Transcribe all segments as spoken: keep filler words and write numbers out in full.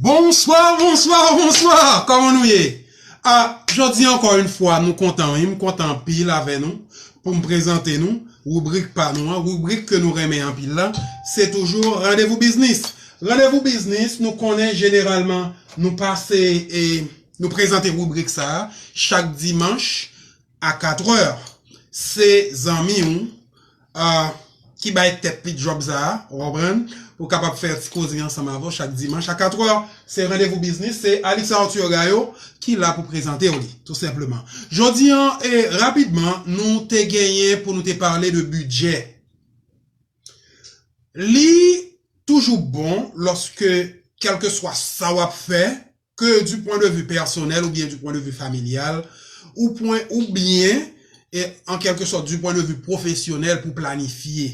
Bonswa, bonswa, bonswa! Kòman nou ye? A, jodi ankò yon fwa, nou kontan, wi, m kontan anpil avè nou pou m prezante nou ribrik pa nou an, ribrik ke nou renmen anpil la, se toujou Randevou Biznis. Randevou Biznis, nou konnen jeneralman, nou pase e nou prezante ribrik sa a chak dimanch a katrè. Se zanmi w, a, ki bay tèt li djòb sa a, ou konprann? Ou kapab fè ti koze ansanm avè w chak dimanch a katrè. Se Randevou Biznis, se Alix Arthur Gayo ki la pou prezante w li, tou senpleman. Jodi an, e, rapidman, nou te genyen pou nou te pale de bidjè. Li toujou bon lòske, kèlkeswa sa w ap fè, ke du point de vue pèsonèl oubyen du point de vue familial, ou pwen, oubyen, e, an kèlke sòt, du point de vue pwofesyonèl pou planifye.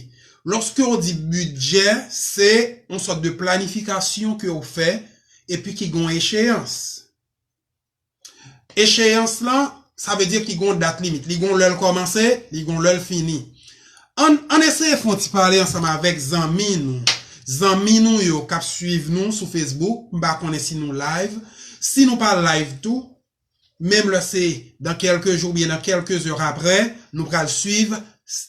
Lòske w di bidjè, se yon sòt de planifikasyon ke w fè epi ki gon echeyans. Echeyans lan, sa vle di ki gon dat limit. Li gon lè l kòmanse, li gon lè l fini. Ann, ann eseye fè yon ti pale ansanm avèk zanmi nou. Zanmi nou yo k ap swiv nou sou Facebook, m pa konnen si nou live. Si nou pa live tou, menm lè se dan kèlke jou oubyen dan kèlke zè aprè, nou pral swiv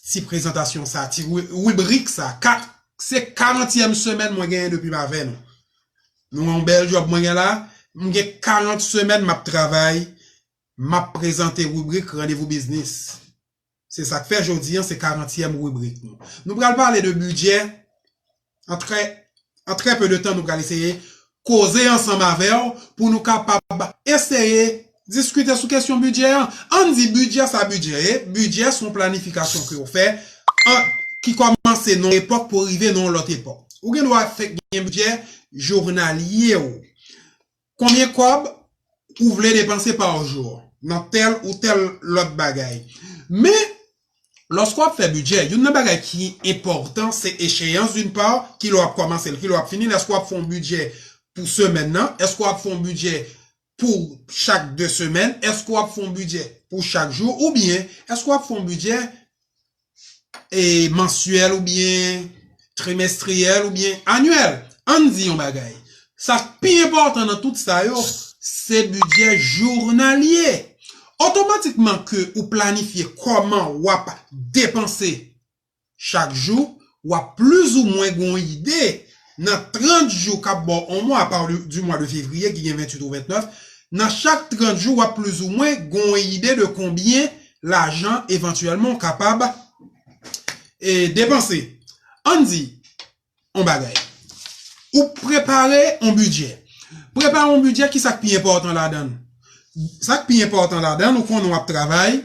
ti prezantasyon sa, ti ri-, ribrik sa. Ka-, se karantyèm semèn mwen genyen depi m avè nou. Nou wè yon bèl djòb mwen gen la, m gen karant semèn m ap travay, m ap prezante ribrik Randevou Biznis. Se sa k fè jodi an, se karantyèm ribrik nou. Nou pral pale de bidjè. An trè, an trè pe de tan, nou pral eseye koze ansanm avè w pou nou kapab eseye diskite sou kesyon bidjè an. Ann di bidjè sa bidjè ye. Bidjè se yon planifikasyon ke w fè an, ki kòmanse nan yon epòk pou rive nan yon lòt epòk. Ou gen dwa fè gen bidjè jounalye w. Konbyen kòb ou vle depanse pa jou nan tèl ou tèl lòt bagay. Men, lòske w ap fè bidjè, youn nan bagay ki enpòtan, se echeyans, d'une part, kilè w ap kòmanse l, kilè w ap fini l, èske w ap fè yon bidjè pou semèn nan, èske w ap fè yon bidjè pou chak de semèn, èske w ap fè yon bidjè pou chak jou, oubyen èske w ap fè yon bidjè e, mansyèl oubyen trimestriyèl oubyen anyèl. Ann di yon bagay. Sa k pi enpòtan nan tout sa yo, se bidjè jounalye. Otomatikman ke ou planifye kòman w ap depanse chak jou, w ap plizoumwen gen yon ide nan trant jou k ap ba w yon mwa, à part du, du mois de février ki gen venntuit ou ventnèf, nan chak trant jou, w ap plizoumwen gen yon ide de konbyen lajan evantyèlman w kapab e depanse. Ann di yon bagay. Ou prepare yon bidjè. Prepare yon bidjè, ki sa k pi enpòtan ladan l? Sa k pi enpòtan ladan l, ou konnen w ap travay,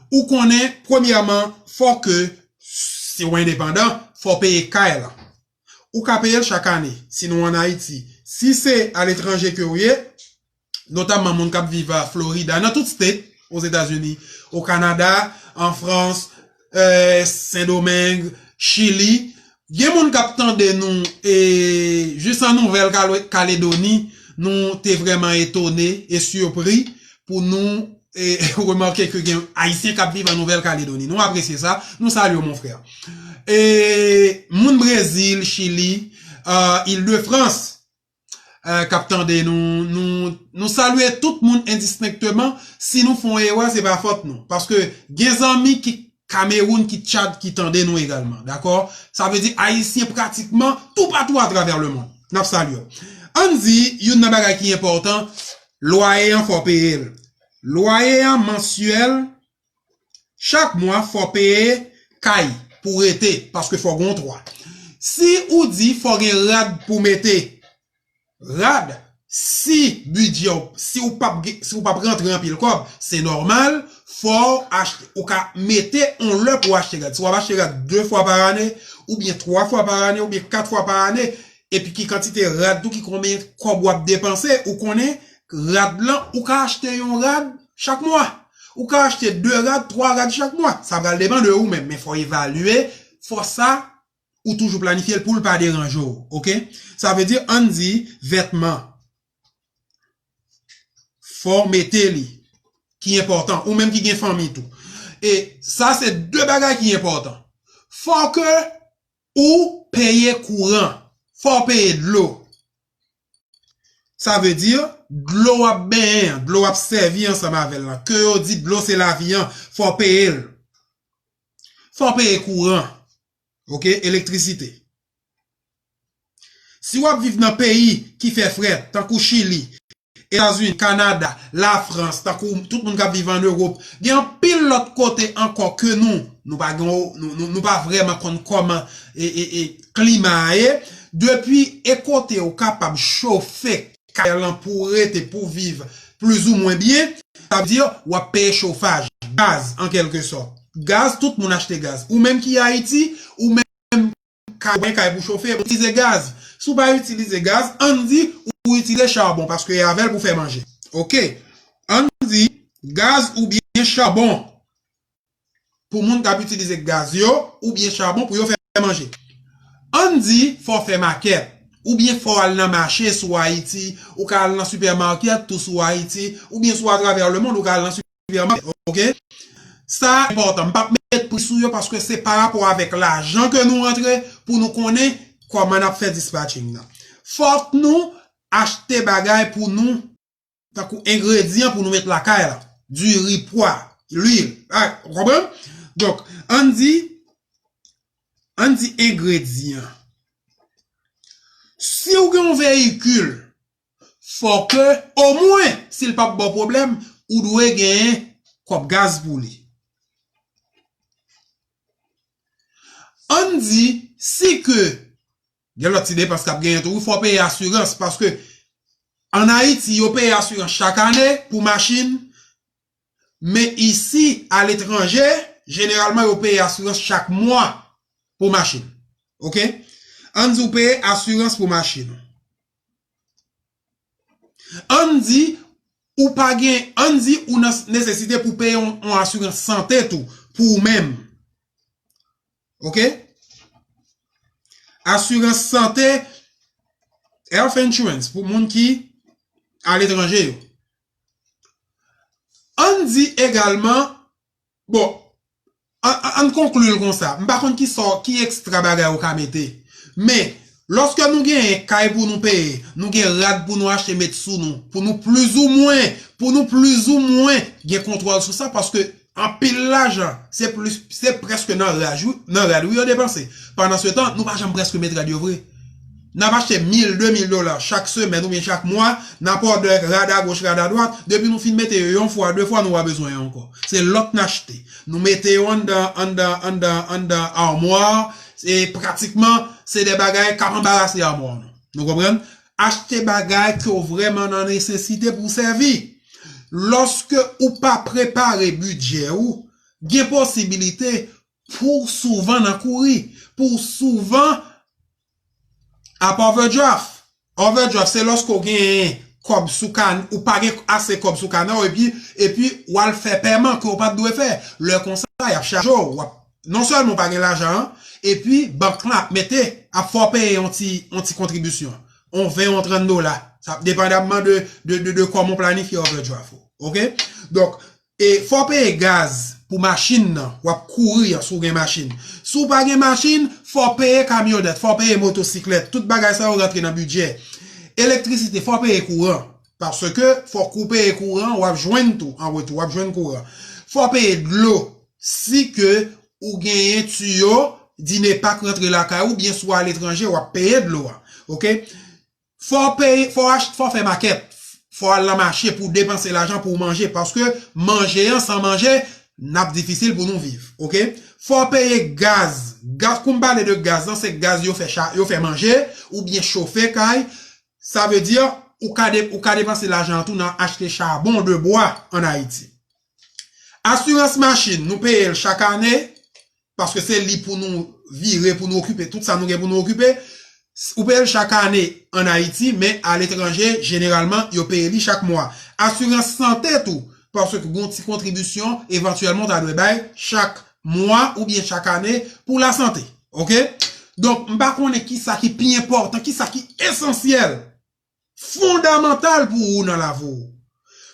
ou konnen, premyèman, fò ke, si w endepandan, fò w peye kay lan. Ou ka peye l chak ane, si nou ann Ayiti. Si se aletranje ke w ye, notamman moun k ap viv a Florida, nan tout state, Ozetazini, o Kanada, an Frans, eh, Sendomeng, Chili. Gen moun k ap tande nou, e, jis an Nouvèl Kale-, Kaledoni, nou te vrèman etone e sipri pou nou, e, remake ke gen Ayisyen k ap viv an Nouvèl Kaledoni. Nou apresye sa, nou salye w, mon frè. E, moun Brezil, Chili, ah, Île-de-France, eh, k ap tande nou, nou, nou salye tout moun endistenkteman. Si nou fè yon erè, se pa fòt nou. Paske gen zanmi ki Kamewoun, ki Tchad, ki tande nou egalman. Dakò? Sa vle di Ayisyen pratikman toupatou atravè lemonn. N ap salye w. Ann di, youn nan bagay ki enpòtan, lwaye an fò w peye l. Lwaye an mansyèl, chak mwa, fò w peye kay pou w rete, paske fò w gen yon twa. Si ou di fò w gen rad pou w mete, rad, si bidjè w, si w p ap gen, si w p ap rantre anpil kòb, se nòmal, fò w achte, ou ka mete yon lè pou w achte rad. Si w ap achte rad de fwa pa ane, oubyen twa fwa pa ane, oubyen kat fwa pa ane, epi ki kantite rad tou, ki konbyen kòb w ap depanse, ou konnen rad lan, ou ka achte yon rad chak mwa. Ou ka achte de rad, twa rad chak mwa. Sa pral depann de ou menm, men fò w evalye, fò sa, ou toujou planifye l pou l pa deranje w, oke? Sa vle di, ann di, vètman, fò w mete li, ki enpòtan, ou menm ki gen fanmi tou. E sa se de bagay ki enpòtan. Fò ke ou peye kouran, fò w peye dlo. Sa vle di, dlo w ap benyen an, dlo w ap sèvi ansanm avè l lan, ke yo di dlo se lavi an, fò w peye l. Fò w peye kouran, oke, elektrisite. Si w ap viv nan peyi ki fè frèt, tankou Chili, Etazini, Kanada, Lafrans, tankou tout moun k ap viv ann Ewòp, gen anpil lòt kote ankò ke nou, nou pa gen, nou, nou, nou pa vrèman konn kòman e, e, e, klima a ye. Depi e kote ou kapab chofe kay lan pou w rete, pou w viv plizoumwen byen, sa vle di w ap peye chofaj, gaz, an kèlke sòt. Gaz, tout moun achte gaz. Ou menm ki Ayiti, ou menm ka gen kay pou chofe, ou itilize gaz. Si w pa itilize gaz, ann di ou itilize chabon, paske e avè l pou fè manje. Oke? Ann di gaz oubyen chabon pou moun k ap itilize gaz yo, oubyen chabon pou yo fè manje. Ann di fò w fè makèt, oubyen fò w al nan mache si w Ayiti, ou ka al nan sipèmakèt tou si w Ayiti, oubyen si w atravè lemonn, ou ka al nan sipèmakèt, oke? Sa enpòtan. M p ap met pri sou yo paske se pa rapò avèk lajan ke nou rantre pou nou konnen kòman n ap fè dispatching nan. Fòk nou achte bagay pou nou, tankou engredyan pou nou met lakay la, diri, pwa, lwil. Ah, ou konprann? Donk, ann di, ann di engredyan. Si w gen yon veyikil, fò ke, omwen, si l p ap ba w pwoblèm, ou dwe genyen kòb gaz pou li. Ann di, si ke, gen lòt ti depans k ap genyen tou, wi, fò w peye asirans, paske ann Ayiti, yo peye asirans chak ane pou machin, men isi, aletranje, jeneralman, yo peye asirans chak mwa pou machin. Oke? Ann di w peye asirans pou machin ou. Ann di ou pa gen, ann di ou nan nesesite pou peye yon, yon asirans sante tou, pou ou menm. Oke? Asirans sante, health insurance, pou moun ki aletranje yo. Ann di egalman, bon, ann, ann, ann konkli l konsa. M pa konn ki sò, ki ekstra bagay ou ka mete. Men, lòske nou genyen kay pou nou peye, nou gen rad pou nou achte met sou nou, pou nou plizoumwen, pou nou plizoumwen gen kontwòl sou sa, paske anpil lajan, se plis, se prèske nan raj, wi, nan rad, wi, yo depanse. Pandansetan, nou pa janm prèske met rad yo vre. N ap achte mil, de mil dola chak semèn oubyen chak mwa, n ap òdè rad agoch, rad adwat, depi nou fin mete yo yon fwa, de fwa, nou pa bezwen yo ankò. Se lòt n achte. Nou mete yo anndan, anndan, anndan, anndan amwa, e pratikman, se de bagay k ap anbarase amwa nou. Nou konprann? Achte bagay ke w vrèman nan nesesite pou w sèvi. Lòske ou pa prepare bidjè ou, gen posibilite pou w souvan nan kouri, pou w souvan ap overdraft. Overdraft, se lòske w genyen kòb sou kan, ou pa gen ase kòb sou kanè w, epi, epi w al fè pèman ke w pa t dwe fè. Lè konsa, y ap chaje w. W ap, non sèlman w pa gen lajan an, epi bank lan ap mete, ap fè w peye yon ti, yon ti kontribisyon. Yon ven, yon trant dola. Sa depandamman de, de, de, de kòman w planifye overdraft ou. Oke? Donk, e fò w peye gaz pou machin nan, w ap kouri an si w gen machin. Si w pa gen machin, fò w peye kamyonèt, fò w peye motosiklèt. Tout bagay sa yo rantre nan bidjè. Elektrisite, fò w peye kouran. Paske fòk ou peye kouran, w ap jwenn tou, an retou, w ap jwenn kouran. Fò w peye dlo, si ke ou genyen tiyo, Dinepak rantre lakay ou, oubyen si w aletranje, w ap peye dlo a. Oke? Fò w peye, fò w achte, fò w fè makèt, fò w al nan mache pou w depanse lajan pou w manje, paske manje an, san manje, n ap difisil pou nou viv, oke? Fò w peye gaz, gaz, kou m pale de gaz lan, se gaz yo fè cha-, yo fè manje, oubyen chofe kay, sa vle di, ou ka de-, ou ka depanse lajan an tou nan achte chabon de bwa ann Ayiti. Asirans machin, nou peye l chak ane, paske se li pou nou vire, pou nou okipe, tout sa nou gen pou nou okipe. Ou peye l chak ane ann Ayiti, men aletranje, jeneralman, yo peye li chak mwa. Asirans sante tou, paske gen yon ti kontribisyon, evantyèlman, w ta dwe bay chak mwa oubyen chak ane pou lasante. Oke? Donk, m pa konnen kisa ki pi enpòtan, kisa ki esansyèl, fondamantal pou ou nan lavi w,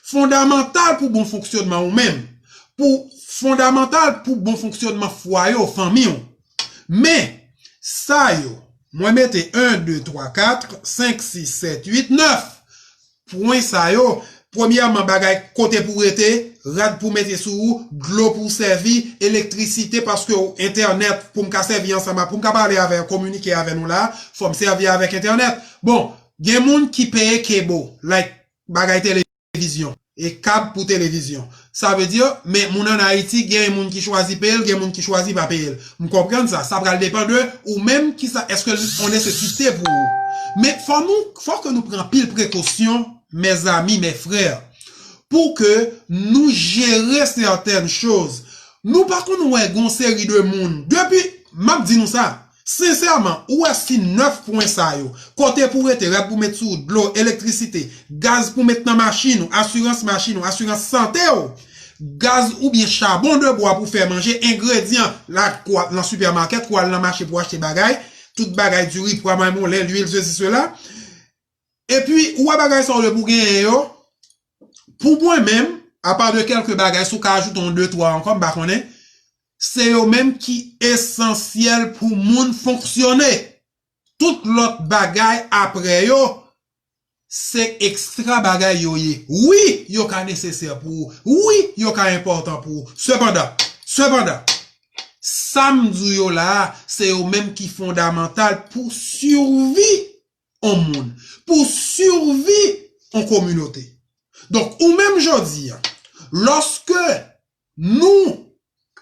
fondamantal pou bon fonksyònman ou menm, pou, fondamantal pou bon fonksyònman fwaye w, fanmi w. Men, sa yo, mwen mete en, de, twa, kat, senk, sis, sèt, uit, nèf. pwen sa yo. Premyèman, bagay kote pou rete, rad pou mete sou ou, dlo pou sèvi, elektrisite, paske w entènèt pou m ka sèvi ansanm ak, pou m ka pale avè, kominike avè nou la, fò m sèvi avèk entènèt. Bon, gen moun ki peye cable, like, bagay televizyon, e kab pou televizyon. Sa vle di, men moun ann Ayiti, gen moun ki chwazi peye l, gen moun ki chwazi pa peye l. M konprann sa. Sa pral depann de ou menm, kisa, èske l yon nesesite pou ou. Men fò nou, fò ke nou pran anpil prekosyon, mezanmi, mezfrè, pou ke nou jere sètèn choz. Nou pa konn wè gon seri de moun. Depi, m ap di nou sa, sensèman, ou wè si nèf pwen sa yo, kote pou rete, rad pou met sou ou, dlo, elektrisite, gaz pou met nan machin ou, asirans machin ou, asirans sante w, gaz oubyen chabon de bwa pou fè manje, engredyan, la, kwa, nan sipèmakèt, kwa, nan mache pou achte bagay, tout bagay, diri, pwa, manmoulen, lwil, sesi, sela. Epi, ou wè bagay sa yo depi w genyen yo, pou mwen menm, apa de kèlke bagay, si w ka ajoute yon de, twa ankò, m pa konnen, se yo menm ki esansyèl pou moun fonksyone. Tout lòt bagay apre yo, se ekstra bagay yo ye. Wi, yo ka nesesè pou ou. Wi, yo ka enpòtan pou ou. Sepandan, sepandan, sa m di w yo la a, se yo menm ki fondamantal pou sivi yon moun, pou sivi yon kominote. Donk, ou menm jodi a, lòske nou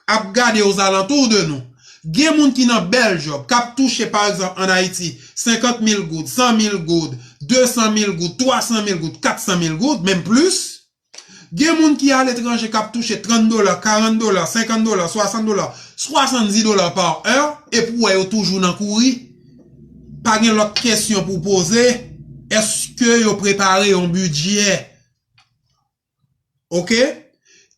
ap gade ozalantou de nou, gen moun ki nan bèl djòb, k ap touche, pa egzanp, ann Ayiti, senkant mil goud, san mil goud, de san mil goud, twa san mil goud, kat san mil goud, menm plis. Gen moun ki aletranje k ap touche trant dola, karant dola, senkant dola, swasant dola, swasanndiz dola pa è, epi w wè yo toujou nan kouri. Pa gen lòt kesyon pou w poze, èske yo prepare yon bidjè? Oke?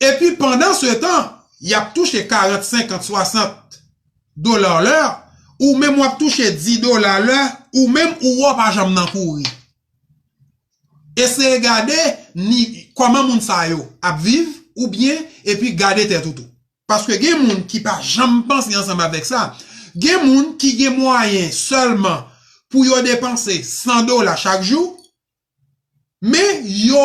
Epi pandan se tan, y ap touche karant, senkant, swasant dola lè, ou menm w ap touche dis dola lè, ou menm ou wè w pa janm nan kouri. Eseye gade ni kòman moun sa yo ap viv, oubyen, epi gade tèt ou tou. Paske gen moun ki pa janm panse ansanm avèk sa. Gen moun ki gen mwayen sèlman pou yo depanse san dola chak jou, men yo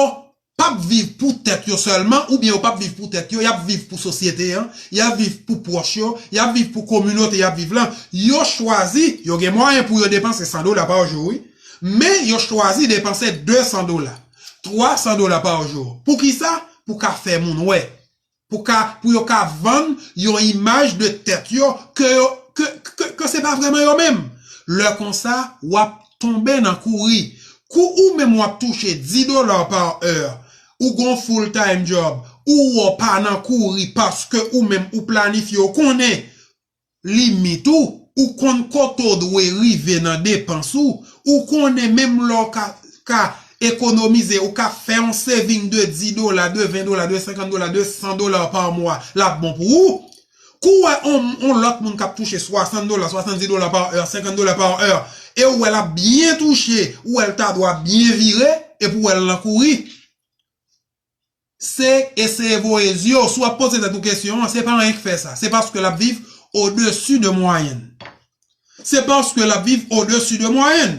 p ap viv pou tèt yo sèlman, oubyen yo p ap viv pou tèt yo, y ap viv pou sosyete an, y ap viv pou pwòch yo, y ap viv pou kominote y ap viv lan. Yo chwazi, yo gen mwayen pou yo depanse san dola pa jou, wi. Men yo chwazi depanse de san dola, twa san dola pa jou. Poukisa? Pou ka fè moun wè. Pou ka, pou yo ka vann yon imaj de tèt yo ke yo, ke, ke, ke se pa vrèman yo menm. Lè konsa, w ap tonbe nan kouri. Kou ou menm w ap touche dis dola pa è, ou gon full time job, ou wè w pa nan kouri paske ou menm ou planifye, ou konnen limit ou, ou konn kote w dwe rive nan depans ou, ou konnen menm lè w ka, ka ekonomize, ou ka fè yon saving de dis dola, de ven dola, de senkant dola, de san dola pa mwa, l ap bon pou ou. Kou w wè on, on lòt moun k ap touche swasant dola, swasanndiz dola pa è, senkant dola pa è, e w wè l ap byen touche, ou wè l ta dwa byen vire, epi w wè l nan kouri. Se eseye voye zye w, si w ap poze tèt ou kesyon an, se pa anyen k fè sa. Se paske l ap viv odesi de mwayèn. Se paske l ap viv odesi de mwayèn.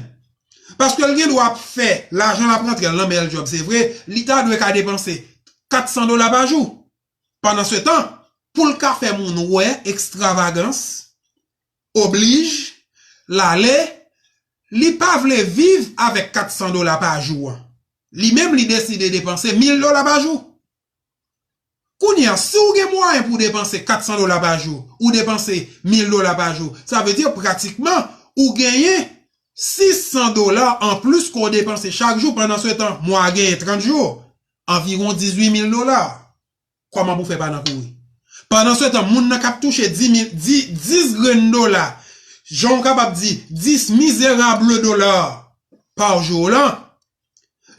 Paske l gen dwa ap fè lajan l ap rantre nan men l djòb, se vre, li ta dwe ka depanse kat san dola pa jou. Pandan se tan, pou l ka fè moun wè ekstravagans, oblij, l ale, li pa vle viv avèk kat san dola pa jou an. Li menm, li deside depanse mil dola pa jou. Kounye a, si w gen mwayen pou w depanse kat san dola pa jou, ou depanse mil dola pa jou, sa vle di pratikman ou genyen sis san dola anplis ke w depanse chak jou. Pandan se tan, mwa a genyen trant jou, anviwon dizuit mil dola. Kòman pou w fè pa nan kouri? Pandan se tan, moun nan k ap touche dis mil, dis, dis grenn dola, jan w kapab di, dis mizerab dola pa jou lan,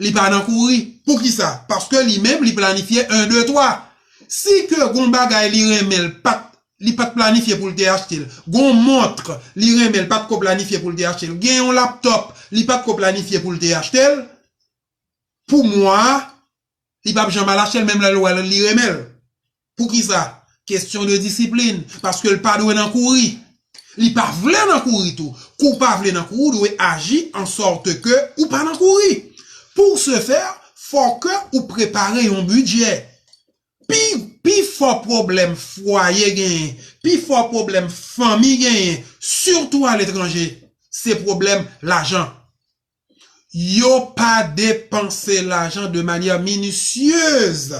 li pa nan kouri. Poukisa? Paske li menm, li planifye en, de, twa. Si ke gon bagay li renmen, l pa t, li pa t planifye pou l te achte l. Gon mont, li renmen, l pa t ko planifye pou l te achte l. Gen yon laptòp, li pa t ko planifye pou l te achte l. Pou mwa a, li p ap janm al achte l, menm lè l wè l, li renmen l. Poukisa? Kesyon de disiplin. Paske l pa dwe nan kouri. Li pa vle nan kouri tou. Kou w pa vle nan kouri, w dwe aji an sòt ke ou pa nan kouri. Pou se fè, fò ke ou prepare yon bidjè. Pi, pi fò pwoblèm fwaye genyen, pi fò pwoblèm fanmi genyen, sitou aletranje, se pwoblèm lajan. Yo pa depanse lajan de manyè minisyez.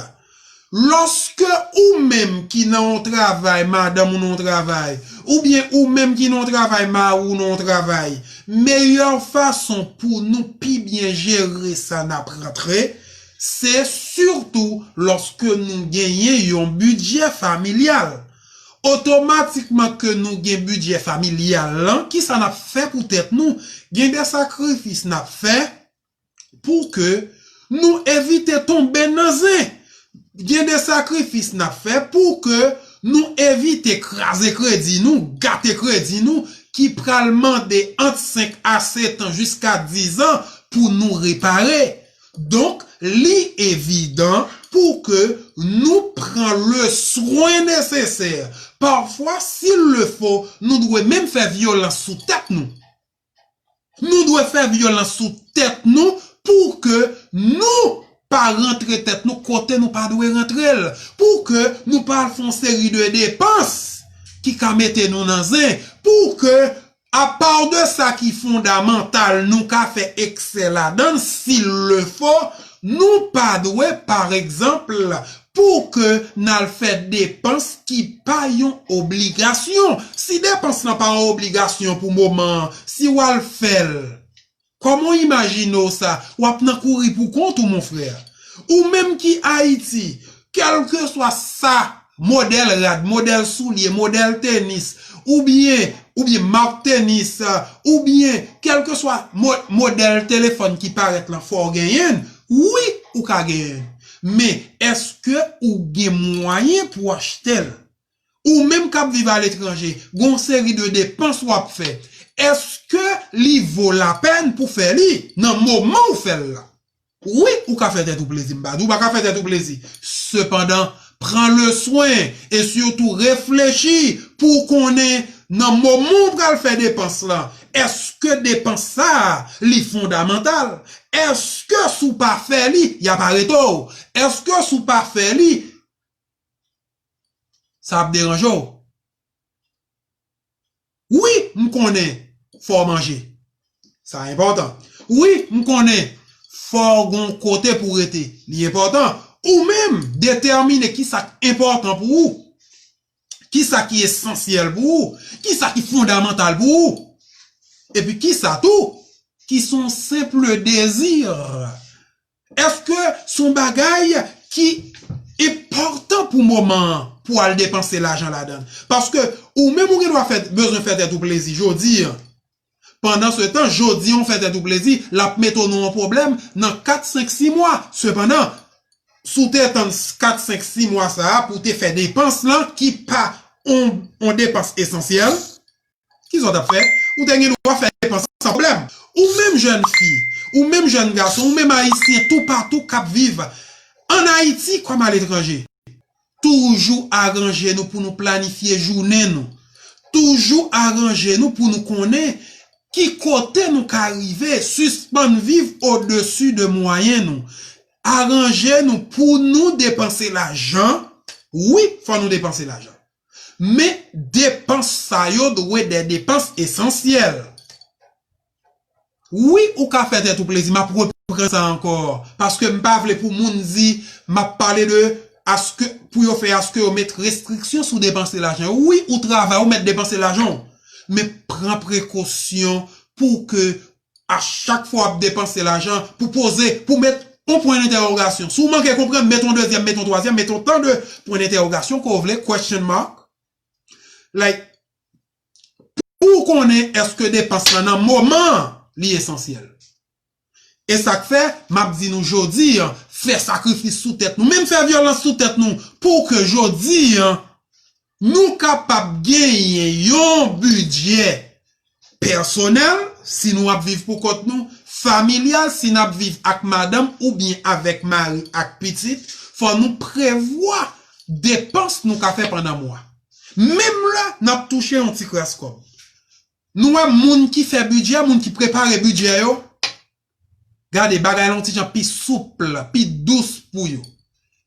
Lòske ou menm ki nan yon travay, madanm ou nan yon travay, oubyen ou menm ki nan yon travay, mari w nan yon travay, meyè fason pou nou pi byen jere sa n ap rantre, se sitou lòske nou genyen yon bidjè familyal. Otomatikman ke nou gen bidjè familyal lan, kisa n ap fè pou tèt nou? Gen de sakrifis n ap fè pou ke nou evite tonbe nan zen. Gen de sakrifis n ap fè pou ke nou evite kraze kredi nou, gate kredi nou, ki pral mande ant senk a sèt an jiska diz an pou nou repare. Donk, li evidan pou ke nou pran le swen nesesè. Pafwa, s'il le faut, nou dwe menm fè vyolans sou tèt nou. Nou dwe fè vyolans sou tèt nou pou ke nou pa rantre tèt nou kote nou pa dwe rantre l, pou ke nou pa al fè yon seri de depans ki ka mete nou nan zen, pou ke apa de sa ki fondamantal nou ka fè eksè ladan l, s'il le faut, nou pa dwe, pa egzanp, pou ke n al fè depans ki pa yon obligasyon. Si depans lan pa yon obligasyon pou moman an, si w al fè l, kòman w imajine w sa? W ap nan kouri pou kont ou, mon frè. Ou menm ki Ayiti, kèlkeswa sa, modèl rad, modèl soulye, modèl tenis, oubyen, oubyen mak tenis, oubyen kèlkeswa mo-, modèl telefòn ki parèt lan, fò w genyen l. Wi, ou ka genyen l. Men, èske ou gen mwayen pou w achte l? Ou menm k ap viv aletranje, gen yon seri de depans w ap fè. Èske li vo lapèn pou fè li nan moman ou fè l la? Wi, ou ka fè tèt ou plezi, m pa di w pa ka fè tèt ou plezi. Sepandan, pran le swen e sitou reflechi pou w konnen nan moman w pral fè depans lan, èske depans sa a li fondamantal? Èske si w pa fè li, y ap arete w? Èske si w pa fè li, sa ap deranje w? Wi, m konnen fò w manje. Sa enpòtan. Wi, m konnen fò w gon kote pou w rete. Li enpòtan. Ou menm, detèmine kisa k enpòtan pou ou. Kisa ki esansyèl pou ou. Kisa ki fondamantal pou ou. Epi kisa tou ki se yon senp dezi. Èske se yon bagay ki enpòtan pou moman an pou w al depanse lajan ladan l? Paske ou menm ou gen dwa fè, bezwen fè tèt ou plezi jodi a. Pandan se tan, jodi a w fè tèt ou plezi, l ap mete w nan yon pwoblèm nan kat, senk, sis mwa. Sepandan, si w te tann kat, senk, sis mwa sa a pou w te fè depans lan ki pa yon, yon depans esansyèl, kisa w t ap fè? Ou te gen dwa fè depans san pwoblèm. Ou menm jèn fi, ou menm jèn gason, ou menm ayisyen toupatou k ap viv ann Ayiti kòm aletranje. Toujou aranje nou pou nou planifye jounen nou. Toujou aranje nou pou nou konnen ki kote nou ka rive, sispann viv odesi de mwayen nou. Aranje nou pou nou depanse lajan. Wi, fò nou depanse lajan. Men depans sa yo dwe de depans esansyèl. Wi, ou ka fè tèt ou plezi, m ap reprann sa ankò, paske m pa vle pou moun di m ap pale de aske, pou yo fè aske yo met restriksyon sou depanse lajan. Wi, ou travay, ou mèt depanse lajan w, men pran prekosyon pou ke a chak fwa w ap depanse lajan, pou poze, pou met yon pwen dentèwogasyon. Si w manke konprann, met yon dezyèm, met yon twazyèm, met yon tan de pwen dentèwogasyon ke w vle, question mark. Like, pou w konnen èske depans lan nan moman an li esansyèl. E sa k fè, m ap di nou jodi a, fè sakrifis sou tèt nou, menm fè vyolans sou tèt nou, pou ke jodi a, nou kapab genyen yon bidjè pèsonèl, si nou ap viv pou kont nou, familyal, si n ap viv ak madanm oubyen avèk mari ak pitit, fò nou prevwa depans nou ka fè pandan mwa. Menm lè n ap touche yon ti kras kòb. Nou wè moun ki fè bidjè, moun ki prepare bidjè yo, Gade, bagay la yon ti jan pi soup, pi dous pou yo.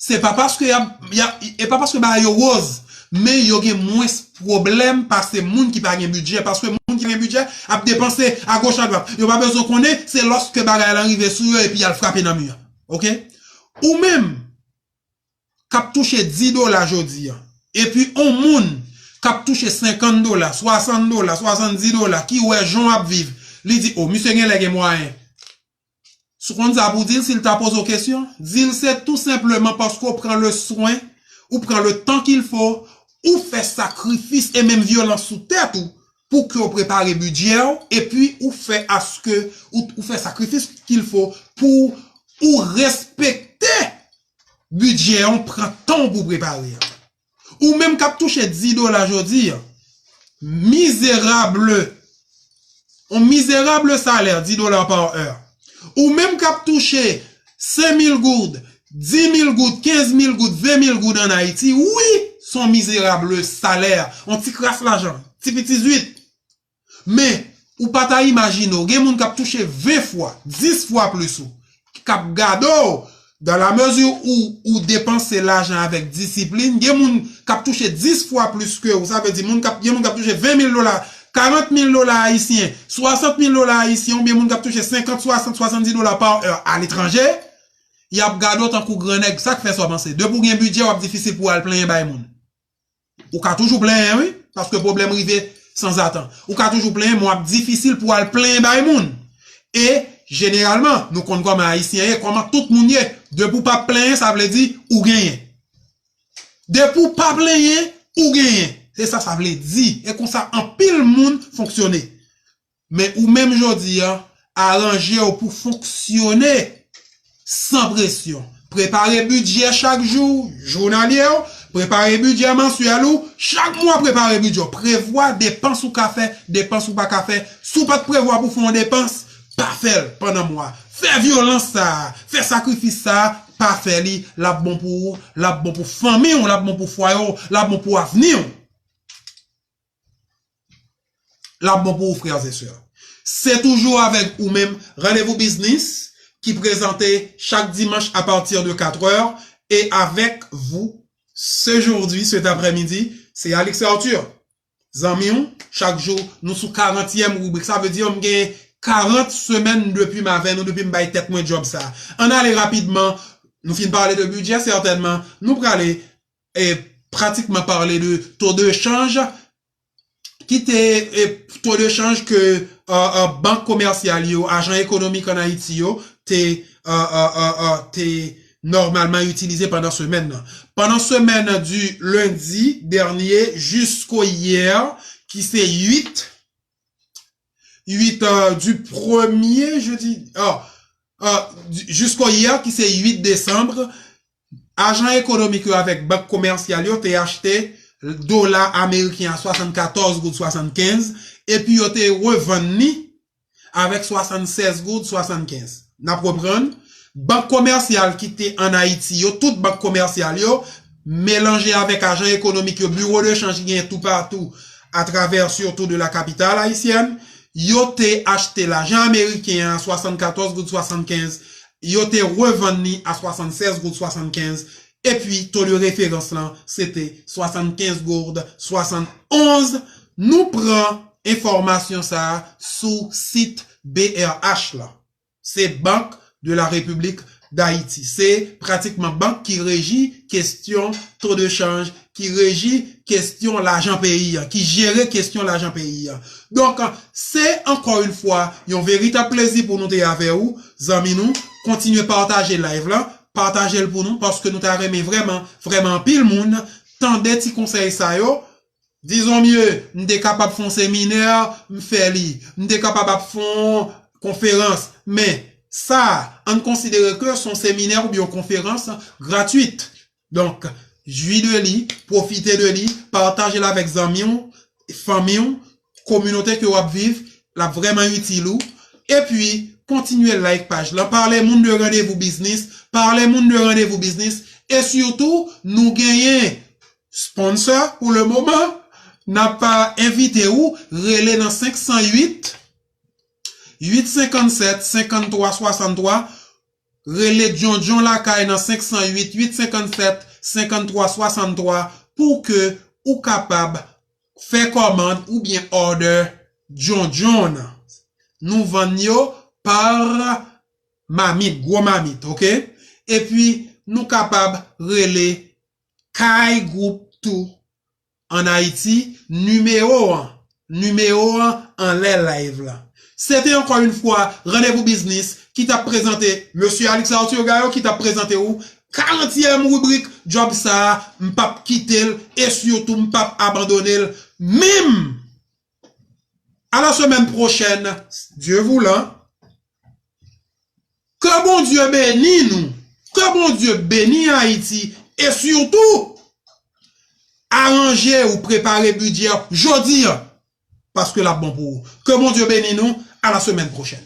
Se pa paske y ap, y ap, e pa paske bagay yo woz, men yo gen mwens pwoblèm pase moun ki pa gen bidjè. Paske moun ki pa gen bidjè ap depanse agoch adwat. Yo pa bezwen konnen, se lòske bagay la rive sou yo epi y al frape nan mi an. Oke? Ou menm, k ap touche dis dola jodi a, epi on moun k ap touche senkant dola, swasant dola, swasanndis dola, ki wè jan w ap viv, li di, o, misye genlè gen mwayen. Si w konn sa pou w di l, si l ta poze w kesyon, di l se tou senpleman paske w pran le swen, ou pran le tan qu'il faut, ou fè sakrifis e menm vyolans sou tèt ou pou ke w prepare bidjè w, epi ou fè aske, ou, ou fè sakrifis qu'il faut pou ou respekte bidjè w, pran tan w pou prepare a. Ou menm k ap touche dis dola jodi a, mizerab, yon mizerab salè, dis dola pa è. Ou menm k ap touche senk mil goud, dis mil goud, kenz mil goud, ven mil goud ann Ayiti, wi, se yon mizerab salè, yon ti kras lajan, ti piti zwit. Men, ou pa ta imajine w, gen moun k ap touche ven fwa, dis fwa plis ou, k ap gade w, dans la mesure où ou depanse lajan avèk disiplin, gen moun k ap touche dis fwa plis ke ou, sa vle di moun k ap, gen moun k ap touche ven mil dola, karant mil dola ayisyen, swasant mil dola ayisyen, oubyen moun k ap touche senkant, swasant, swasanndis dola pa è aletranje, y ap gade w tankou gran nèg. Sa k fè sa w panse? Depi w gen bidjè, w ap difisil pou w al plenyen bay moun. Ou ka toujou plenyen, wi, paske pwoblèm rive sanzatan. Ou ka toujou plenyen, men w ap difisil pou w al plenyen bay moun. E, jeneralman, nou konn kòman Ayisyen ye, kòman tout moun ye. Depi w p ap plenyen, sa vle di ou genyen. Depi w pa plenyen, ou genyen. Se sa sa vle di. E konsa, anpil moun fonksyone. Men ou menm jodi a, aranje w pou fonksyone san presyon. Prepare bidjè chak jou, jounalye w, prepare bidjè mansyèl ou, chak mwa prepare bidjè w. Prevwa depans ou ka fè, depans ou pa ka fè. Si w pa t prevwa pou fè yon depans, pa fè l pandan mwa. Fè vyolans sa a, fè sakrifis sa a, pa fè li, l ap bon pou ou, l ap bon pou fanmi w, l ap bon pou fwaye w, l ap bon pou avni w. L ap bon pou ou, frères et sœurs. Se toujou avèk ou menm, Randevou Biznis, ki prezante chak dimanch à partir de quatre heures, et avec vous, ce jodi, cet après-midi, se Alix Arthur. Zanmi w, chak jou, nou sou karantyèm ribrik. Sa vle di, m gen karant semèn depi m avè nou, depi m bay tèt mwen djòb sa. Ann ale rapidman, nou fin pale de bidjè, sètènman, nou prale, e, pratikman pale de to de chanj, ki te, e, to de chanj ke, e, e, bank komèsyal yo, ajan ekonomik ann Ayiti yo, te, e, e, e, e, te nòmalman itilize pandan semèn nan. Pandan semèn du lundi dernier jusqu'au hier, ki se uit, uit, e, du premier, je dis, e, e, du- jusqu'au hier, ki se uit desanm, ajan ekonomik yo avèk bank komèsyal yo te achte dola ameriken a swasannkatòz goud swasannkenz, epi yo te revann li avèk swasannsèz goud swasannkenz. N ap reprann, bank komèsyal ki te ann Ayiti yo, tout bank komèsyal yo, melanje avèk ajan ekonomik yo, biwo de chanj ki genyen toupatou, atravè surtout de la capitale haïtienne, yo te achte lajan ameriken an a swasannkatòz goud swasannkenz, yo te revann li a swasannsèz goud swasannkenz, epi to de referans lan, se te swasannkenz goud swasannonz. Nou pran enfòmasyon sa a sou sit B R H la. Se Bank de la Repiblik Dayiti. Se pratikman bank ki reji kesyon to de chanj, ki reji kesyon lajan peyi a, ki jere kesyon lajan peyi a. Donk, se ankò yon fwa yon veritab plezi pou nou te avè ou, zanmi nou. Kontinye pataje live la, pataje l pou nou, paske nou ta renmen vrèman, vrèman anpil moun tande ti konsèy sa yo. Dizon mye, m te kapab fè yon seminè, m fè li. M te kapab ap fè yon konferans. Men, sa, ann konsidere ke se yon seminè oubyen yon konferans gratwit. Donk, jwi de li, pwofite de li, pataje l avèk zanmi w, fanmi w, kominote ke w ap viv, l ap vrèman itil ou. Epi, kontinye like paj lan, pale moun de Randevou Biznis, pale moun de Randevou Biznis, e sitou, nou genyen sponsor pou le moman, n ap, e, envite ou rele nan senk san uit, uit senkannsèt senkanntwa swasanntwa, rele John John lakay nan senk san uit uit senkannsèt senkanntwa swasanntwa pou ke ou kapab fè kòmand oubyen order John John. Nou vann yo pa mamit, gwo mamit, oke? Epi nou kapab rele Kay Group tou an Ayiti, nimewo an, nimewo an anlè live la. Se te ankò yon fwa Randevou Biznis ki t ap prezante, Mesye Alex Arthur Gaillot ki t ap prezante ou karantyèm ribrik Djòb Sa a, m p ap kite l e sitou m p ap abandone l menm. À la semaine prochaine, Dieu voulant. Ke Bondye beni nou. Ke Bondye beni Ayiti. E sitou, aranje ou prepare bidjè jodi a. Paske l ap bon pou ou. Ke Bondye beni nou. À la semaine prochaine.